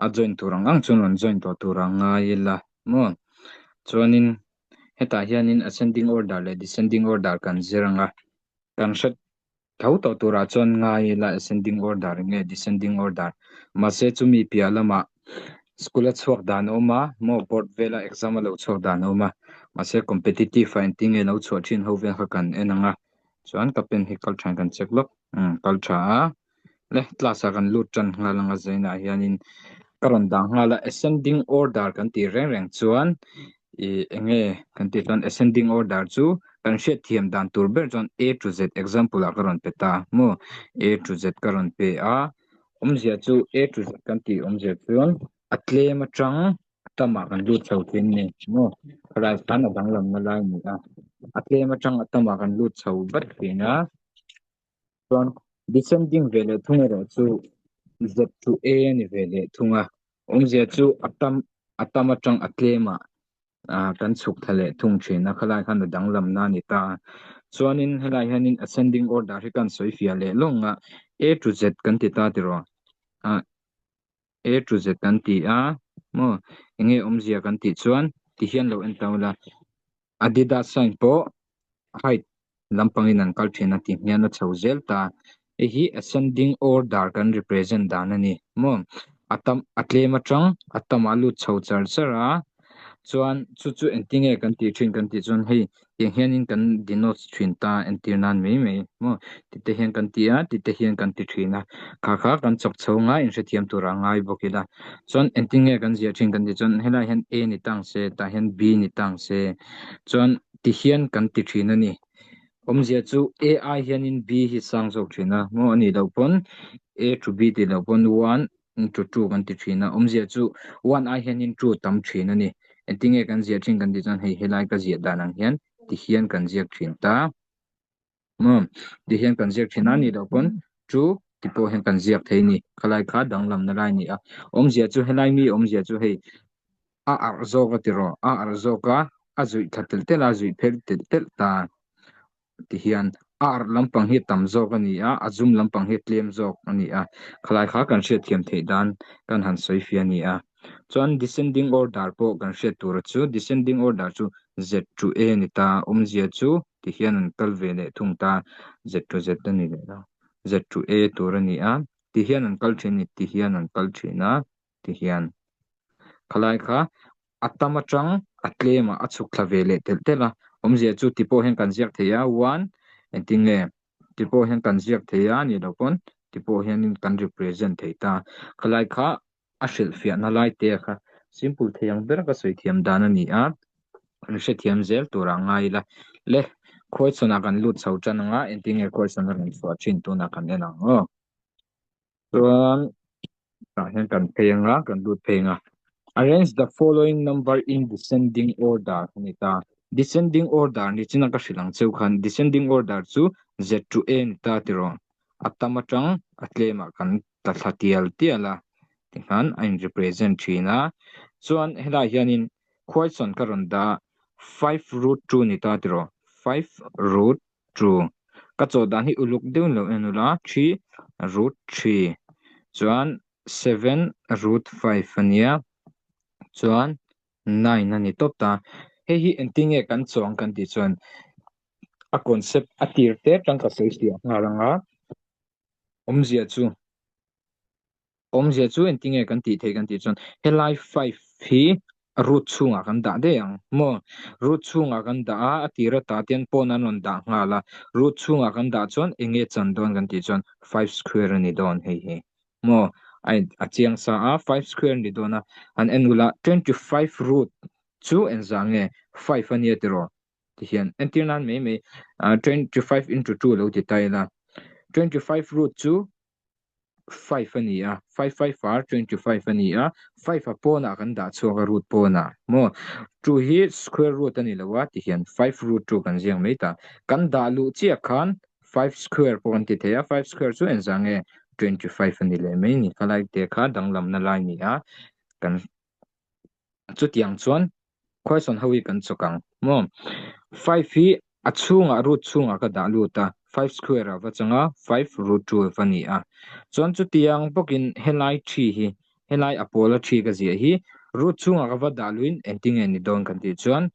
A join tur ang ang chuan rawn join tawh tur a ngai ila maw? Chuanin hetah hianin ascending order leh descending order kan zir ang a, kan hre tho tawh turah chuan ngai ila ascending order nge descending order. Mahse chumi piah lamah school a chhuak dan a awm a, maw board vela exam a lo chhuak dan a awm a, mahse competitive ah engtin nge lo chhuah thin ho vel kha kan en ang a, chuan ka pen hi kal thain kan check lawk, umm kal tha a. Le class ah kan lut tan nghal anga zainah hianin ka rawn dah nghal a ascending order kan tih reng reng chuan ih eng nge kan tih chuan ascending order chu kan hriat thiam dan tur ber chuan A to Z example ah ka rawn pe ta maw A to Z ka rawn pe a awmzia chu A to Z kan tih awmzia chuan a tlem atang a tamah kan lut chho thin a ni maw khalai khan a danglamna lai a ni a a tlem atang a tamah kan lut chho vat thin a. Chuan descending ve leh thung erawh chu Z to A a ni ve leh thung a, awmzia chu a tam a tam atang a tlemah ah kan chhuk thla leh thung thin a, khalai khan a danglamna a ni ta a. Chuanin helai hianin ascending order hi kan sawi fiah leh lawng a, A to Z kan ti ta tiraw? Ah A to Z kan ti a maw? Enge awmzia kan tih chuan tihian lo en ta ula. Adidas sign pawh height lampangin an kal thin a tih hian a chho zel ta. Hei hi ascending order kan represent dan a ni maw? A tam a tlem atang a tamah a lut chho char char a, chuan chu chu engtinge kan tih thin kan tih chuan hei tiang hianin kan denote thin ta entir nan mai mai maw? Tite hian kan ti a, tite hian kan ti thin a, kha kha kan chawk chho nga inhrethiam turah ngai bawk ila. Chuan engtin nge kan ziah thin kan tih chuan helai hian A ni tang se tah hian B ni tang se chuan ti hian kan ti thin a ni. Awmzia chu A ai hianin B hi sang zawk thin a maw a nih loh pawn A to B tih loh pawn one to two kan ti thin a awmzia chu one ai hianin two tam thin a ni. Engtin nge kan ziah thin kan tih chuan hei helai ka ziah dan ang hian ti hian kan ziak thin ta. Umm ti hian kan ziak thin a nih loh pawn chu ti pawh hian kan ziak thei a ni khalai kha danglamna lai a ni a awmzia chu helai mi awmzia chu hei a arh zawk a ti rawh a arh zawk a a zuih thla telh telh a a zuih phel telh telh ta ti hian a arh lampang hi a tam zawk a ni a a zum lampang hi a tlem zawk a ni a khalai kha kan hriatthiam theih dan kan han sawi fiah a ni a chuan descending order pawh kan hriat tur chu descending order chu Z to A a ni ta awmzia chu ti hian an kal ve leh thung ta Z to Z a ni leh lo Z to A tur a ni a ti hian an kal thin a ni ti hian an kal thin a ti hian khalai kha a tam atang a tlem ah a chhuk thla ve leh telh telh a awmzia chu ti pawh hian kan ziak thei a one engtin nge ti pawh hian kan ziak thei a nih loh pawn ti pawh hianin kan represent thei ta khalai kha a hrilhfiahna lai te kha simple thei ang ber ka sawi thiam dan a ni a kan hrethiam zel turah ngai ila le khuaichhawnah kan lut chho tan ang a engtin nge khuaichhawn a rawn chhuah thin tunah kan en ang aw chuan tah hian kan phei ang a kan lut phei ang a arrange the following number in descending order a ni ta descending order ni chin a ka hrilh ang cheu khan descending order chu z to a ni ta tiraw a tam atang a tlemah kan ta thla tial tial a tikhan a in represent thin a chuan helai hianin question ka rawn dah a 5√2 ni ta tiraw 5√2 ka chawh dan hi uluk deuh in lo en ula 3√3 chuan 7√5 ania chuan 9 a ni tawp ta hei hi engtin nge kan chawh ang kan tih chuan a concept a tir te atang ka sawi fiah nghal ang a. Awmzia chu awmzia chu engtinge kan tih theih kan tih chuan helai 5 hi root chhungah kan dah daih ang maw root chhungah kan dah a a tir ata te hian pawn an rawn dah nghal a root chhungah kan dah chuan enge chan dawn kan tih chuan 5 square a ni dawn hei hi maw a a chiang sa a 5 square a ni dawn a han en ula 25 root chu engzah nge 5 a nia tiraw ti hian entir nan mai mai 25 into 2 lo ti ta ila 25 root chu 5 a ni a 5 5 r 25 a ni a 5 a pawnah kan dah chhuak a root pawnah maw 2 hi square root a ni lo a ti hian 5 root 2 kan ziak mai ta kan dah luh chiah khan 5 square pawh kan ti thei a 5 square chu engzah nge 25 a ni leh mai ni khalai te kha danglamna lai ni a kan Chutiang chuan question ho hi kan chawk ang maw? 5 hi a chhungah root chhungah ka dah lut a, 5 square ah va chang a, 5 root 2 va ni a. Chuan chutiang bawkin helai 3 hi, Helai a pawl a three ka ziah hi root chhungah ka va dah luin engtin nge ni dawn kan tih chuan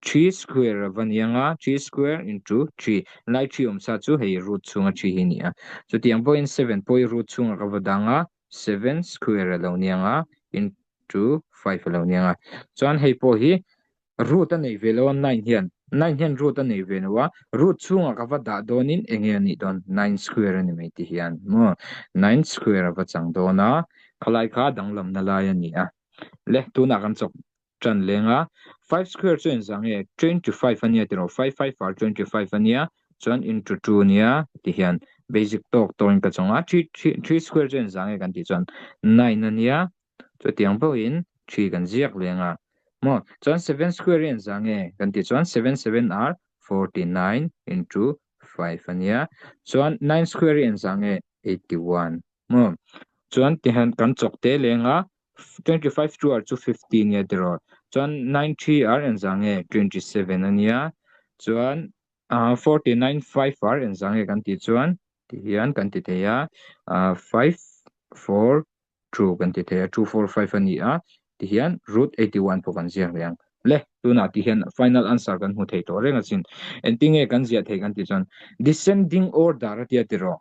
three square a va ni anga three square into three lai three awm sa chu hei root chhunga three hi ni a. Chutiang pawhin seven pawh hi root chhungah ka va dang a seven square a lo ni anga into five a lo ni anga. Chuan hei pawh hi Root a nei ve lo a nine hian nine hian root a nei ve lo a root chhungah ka va dah dawnin eng nge a nih dawn nine square a ni mai ti hian maw nine square a va chang dawn a khalai kha danglamna lai a ni a le tunah kan chawk tan leng a five square chu engzah nge 25 a nia tiraw five five are 25 a nia chuan into two nia ti hian basic tawk tawkin ka chawng a three three three square chu engzah nge kan tih chuan nine a nia Chutiang pawhin three kan ziak leng a. Maw? Chuan seven square hi engzah nge kan tih chuan seven seven are 49 into five a nia. Chuan nine square hi engzah nge 81. Maw? Chuan tihian kan chawk te leng a 25 two are chu 50 nia tiraw. Chuan nine three are engzah nge 27 a nia. Chuan 49 five are engzah nge kan tih chuan tihian kan ti thei a five four two kan ti thei a, two four five a ni a, tihian root 81 pawh kan ziak leh ang. Le, tunah tihian final answer kan hmu thei tawh reng asin. Engtin nge kan ziah thei kan tih chuan descending order a tia tiraw?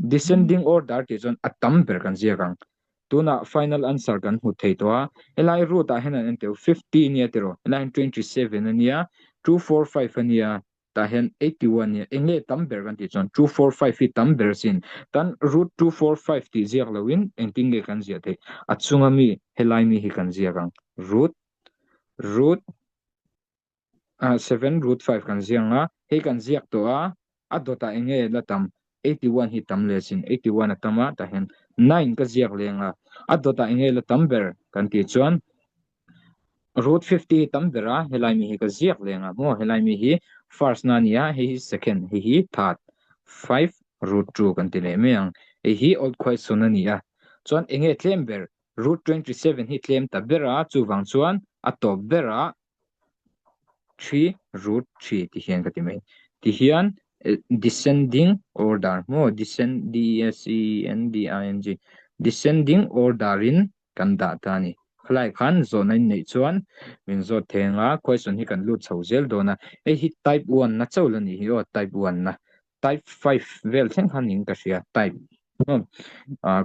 Descending order tih chuan a tam ber kan ziak ang. Tunah final answer kan hmu thei tawh a, helai root ah hian an en teuh 50 a nia tiraw? Helai hian 27 a nia, 245 a nia, Tah hian 81 nia eng nge tam ber kan tih chuan 245 hi tam ber sin. Tan root 245 tih ziak loin engtin nge kan ziah theih? A chunga mi helai mi hi kan ziak ang. Root root 7 root 5 kan ziak ang a, hei kan ziak tawh a, a dawtah eng nge la tam? 81 hi tam leh sin. 81 a tam a, tah hian 9 ka ziak leng a, a dawtah eng nge la tam ber kan tih chuan Root 50 hi tam ber a, helai mi hi ka ziak leng a maw, helai mi hi first na nia, hei hi second, hei hi third, five root two kan ti leh mai ang, hei hi old question a ni a, chuan enge tlem ber, root 27 hi tlem ta ber a, chuvang chuan a tawp ber ah three root three ti hian ka ti mai, ti hian descending order maw, descend d e s c e n d i n g descending order in kan dah ta a ni. Khalai khan zawhna in neih chuan min zawt thei ang a, question hi kan lut chho zel dawn a, hei hi type one na chauh la nih hi aw, type one na, type five vel thleng khan niin ka hria, type ah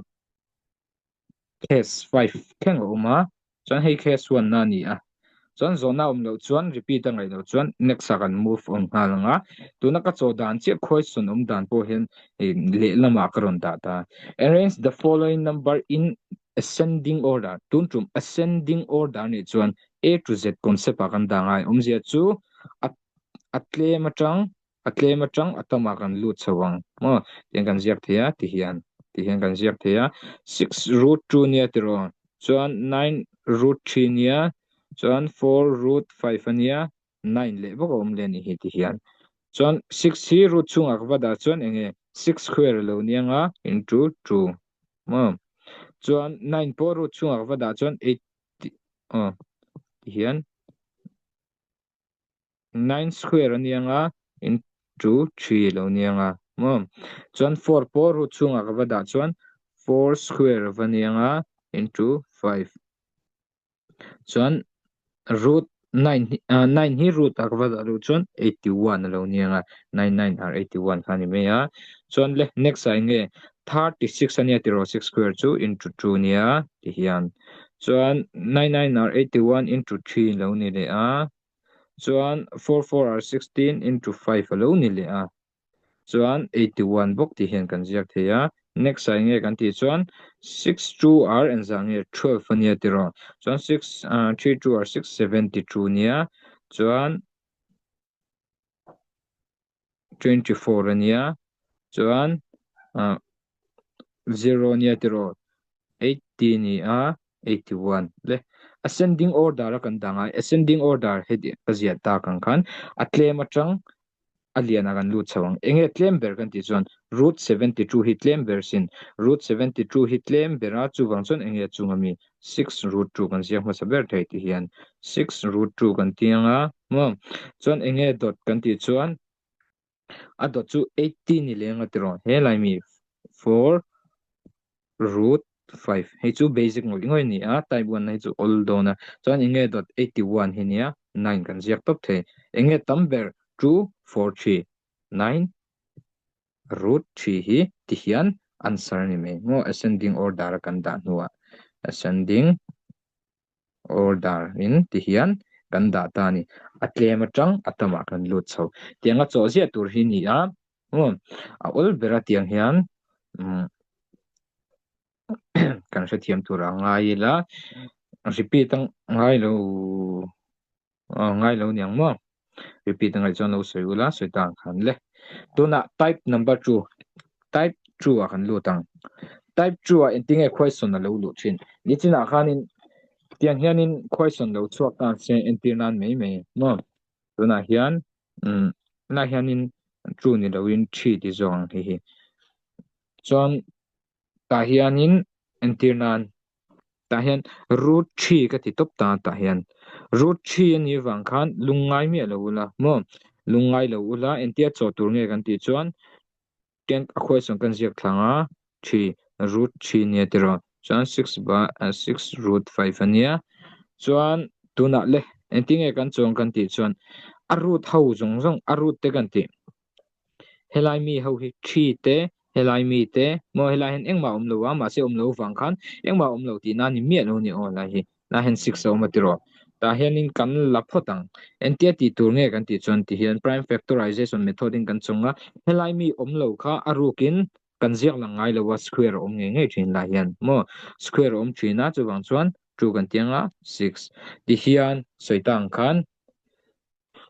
case five thleng a awm a, chuan hei case one na a ni a. Chuan zawhna awm loh chuan repeat a ngaih loh chuan next ah kan move on nghal ang a, tuna ka chaw dan chiah question awm dan pawh hian hei lehlamah ka rawn dah ta. Arrange the following number in ascending order tun tum ascending order nih chuan A to Z concept ah kan dah ngai awmzia chu a a tlem atang a tlem atang a tamah kan lut chho ang maw tiang kan ziak thei a ti hian ti hian kan ziak thei a six root two nia tiraw chuan nine root three nia chuan four root five ania nine leh bawk a awm leh anih hi ti hian chuan six hi root chhungah ka va dah chuan eng nge six square a lo nia nga into two maw chuan nine pawh root chhungah ka va dah chuan eight aw ti hian nine square a nia nga into three a lo nia nga maw chuan four pawh root chhungah ka va dah chuan four square a va nia nga into five chuan root nine hi ah nine hi root ah ka va dah luh chuan 81 a lo nia nga nine nine are 81 kha a ni mai a chuan le next ah eng nge 36 a nia tiraw six square chu into two nia ti hian chuan nine nine are 81 into three a lo ni leh a chuan four four are 16 into five a lo ni leh a. Chuan 81 bawk tih hian kan ziak thei a, next ah enge kan tih chuan six two are engzah nge 12 ania tiraw chuan six three two are six 72 ania chuan 24 ania chuan zero ania tiraw 80 ni a 81 le ascending order a kan dang a ascending order heti ka ziah tak ang khan a tlem atang a lian a kan lut chho ang. Enge tlem ber kan tih chuan root 72 hi tlem ber sin. Root 72 hi tlem ber a, chuvang chuan enge chunga mi six root two kan ziak hmasa ber thei tih hian six root two kan ti ang a maw. Chuan enge dot kan tih chuan a dot chu 80 ni leng a tiraw he lai mi four root. 5. Hei chu basic ngawih ngawih a ni a, type 1 na hi chu awl dawn a. Chuan eng nge dot 81 hi nia, 9 kan ziak tawp thei. Eng nge tam ber 2, 4, 3, 9 root 3 hi ti hian answer a ni mai maw ascending order a kan dah hnuah ascending order in ti hian kan dah ta a ni. A tlem atang a tamah kan lut chho. Tianga chawh ziah tur hi ni a, maw a awl ber a tiang hian umm kan hrethiam tur a ngai ila repeat a ngai lo. Aw ngai lo niang maw? Repeat a ngaih chuan lo sawi ula, sawi ta ang khan le. Tunah type number 2, type 2 ah kan lut ang. Type 2 ah engtinge question a lo luh thin? Nichinah khanin tiang hianin question lo chhuak ta se entir nan mai mai maw? Tunah hian umm tunah hianin 2 ni loin 3 ti zawk ang hi hi. Chuan Tah hianin entir nan tah hian root 3 ka ti tawp ta tah hian root 3 a nih vang khan lungngai miah lo ula maw lungngai lo ula entia chaw tur nge kan tih chuan tian a question kan ziak thlang a 3 root 3 nia tiraw chuan 6 ba 6 root 5 ania chuan tunah le engtinge kan chuang kan tih chuan a root ho zawng zawng a root te kan tih Helai mi ho hi thi te, helai mi te, maw helai hian engmah a awm lo a, mahse awm lo vang khan engmah a awm lo tihna a ni miah lo a ni aw helai hi, helai hian six a awm a tiraw. Tah hianin kan la phawt ang, entia tih tur nge kan tih chuan tihian prime factorization method in kan chawng a, helai mi awm lo kha a rukin kan ziak lang ngai lo a, square a awm ngei ngei thin lai hian maw, square a awm thin a chuvang chuan two kan ti ang a six tihian sawi ta ang khan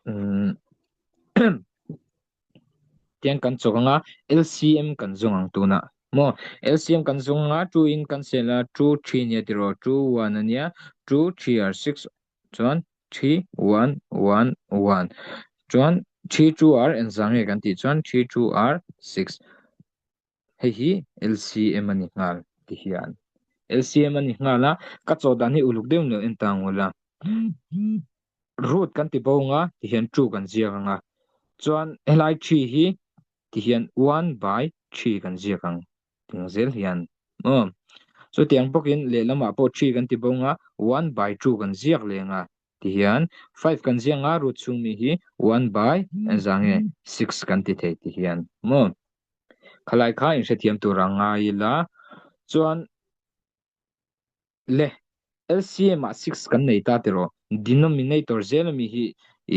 umm tiang kan chawk anga LCM kan zawng ang tunah maw LCM kan zawng anga 2 in kan sel a 2 3 nia tiraw 2 1 ania 2 3 are 6 chuan 3 1 1 1 chuan 3 2 are engzah nge kan tih chuan 3 2 are 6 Hei hi LCM a ni nghal ti hian LCM a ni nghal a, ka chaw dan hi uluk deuh lo en ta ang ula. Root kan ti bo anga ti hian 2 kan ziak anga chuan helai 3 hi ti hian 1 by 3 kan ziak ang ting zel hian maw. Chutiang bawkin lehlamah pawh 3 kan ti bo anga 1 by 2 kan ziak leh anga ti hian 5 kan ziak anga root chhung mi hi 1 by engzah nge 6 kan ti thei ti hian maw. Khalai kha inhrethiam tur a ngai ila chuan le LCM ah 6 kan nei ta tiraw denominator zel ami hi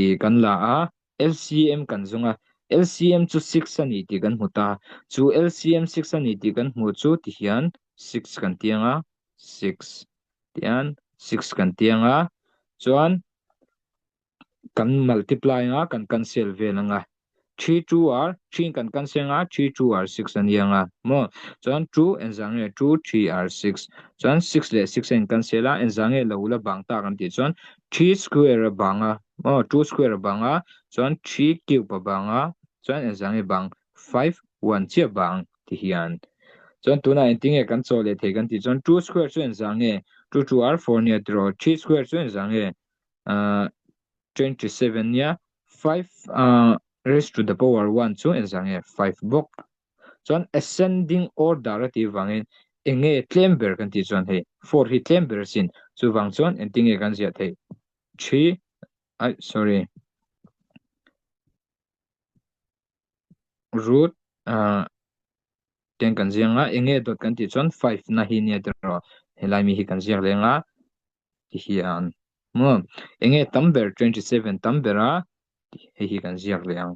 i kan la a LCM kan zawng a LCM chu 6 a ni tih kan hmu ta chu LCM 6 a ni tih kan hmu chu tihian 6 kan tiang a 6 tian 6 kan tiang a chuan kan multiply anga kan cancel vel anga 3 2 are 3 kan cancel anga 3 2 are 6 ani anga maw chuan 2 engzah nge 2 3 are 6 chuan 6 leh 6 a in cancel a engzah nge lo la bang tak an tih chuan 3 square a bang a maw 2 square a bang a chuan 3 cube a bang a chuan engzah nge bang 5 1 chiah bang ti hian chuan tunah engtinge kan chaw leh thei kan tih chuan 2 square chu engzah nge 2 2 are 4 nia tiraw 3 square chu engzah nge 27 nia 5 raised to the power 1 chu engzah nge 5 bawk chuan ascending order a tih vangin enge tlem ber kan tih chuan hei 4 hi tlem ber asin chuvang chuan engtinge kan ziah theih 3 ai sorry root ten kan ziak a enge dot kan tih chuan 5 na hi nia tiraw helai mi hi kan ziak leng a ti hian maw enge tam ber 27 tam ber a hei hi kan ziak leh ang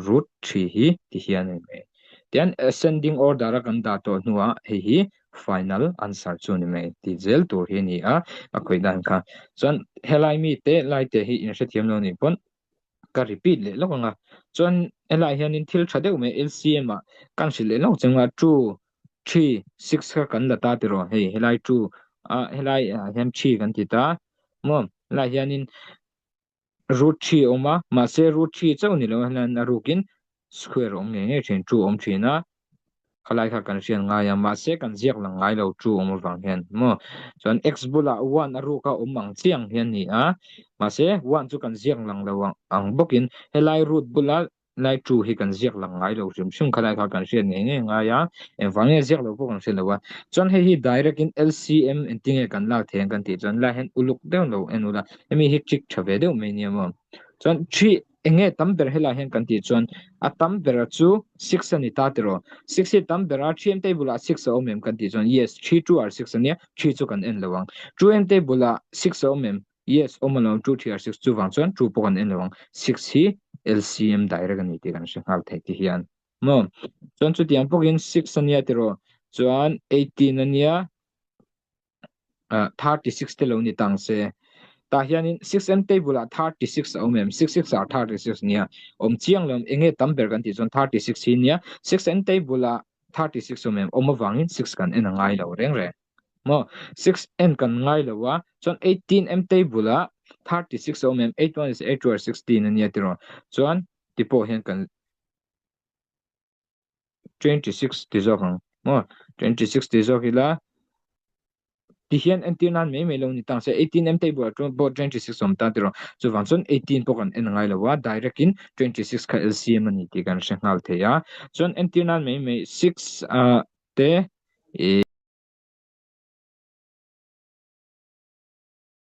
root 3 hi ti hian a ni mai tian ascending order a kan dah tawh hnuah hei hi final answer chu ni mai ti zel tur hi a ni a a khawih dan kha chuan helai mi te lai te hi in hrethiam lo nih pawn ka repeat leh lawk anga chuan helai hianin thil tha deuh mai LCM ah kan hrilh leh lawk chunga 2 3 6 kha kan la ta tiraw hei helai 2 a helai ah hian 3 kan ti ta maw helai hianin root 3 a awm a mahse root 3 chauh ni lo hian a rukin square a awm ngei ngei thin 2 awm thin a khalai kha kan hriat ngai a mahse kan ziak lang ngai lo 2 awm avang hian maw chuan x bulah 1 a ruka awm ang chiang hian ni a mahse 1 chu kan ziak lang lo ang bawkin helai root bula. Lai 2 hi kan ziak lang ngai lo hrim hrim khalai kha kan hriat ngei ngei ngai a, engvang nge ziak lo pawh kan hre lo a. Chuan hei hi direct in LCM engtin nge kan lak thei ang kan tih chuan lai hian uluk deuh lo en ula, hemi hi trick tha ve deuh mai nia maw. Chuan 3 enge tam ber helai hian kan tih chuan a tam ber chu 6 a ni ta tiraw. 6 hi tam ber a, 3 m table ah 6 a awm em kan tih chuan yes, 3 2 are 6 a nia, 3 chu kan en lo ang. 2 m table ah 6 a awm em? Yes, awm alawm 2 3 are 6 chuvang chuan 2 pawh kan en lo ang. 6 hi LCM direct a ni tih kan hre nghal thei ti hian. Maw? Chuan chutiang bawkin 6 a nia tiraw? Chuan 18 a nia 36 te lo ni tang se. Tah hianin 6 m table ah 36 a awm em? 6 6 are 36 nia. Awm chiang lo enge tam ber kan tih chuan 36 hi nia. 6 m table ah 36 awm em? Awm avangin 6 kan en a ngai lo reng reng. Maw? 6 en kan ngai lo a, chuan 18 m table ah 36 a awm em? 8 1 is 8 2 are 16 a nia tiraw? Chuan ti pawh hian kan 26 ti zawk ang. Maw? 26 ti zawk ila ti hian entir nan mai mai lo ni tang se 18 m table ah chuan pawh 26 awm ta tiraw? Chuvang chuan 18 pawh kan en ngai lo a, direct in 26 kha LCM a ni tih kan hre nghal thei a. Chuan entir nan mai mai 6 ah te ih.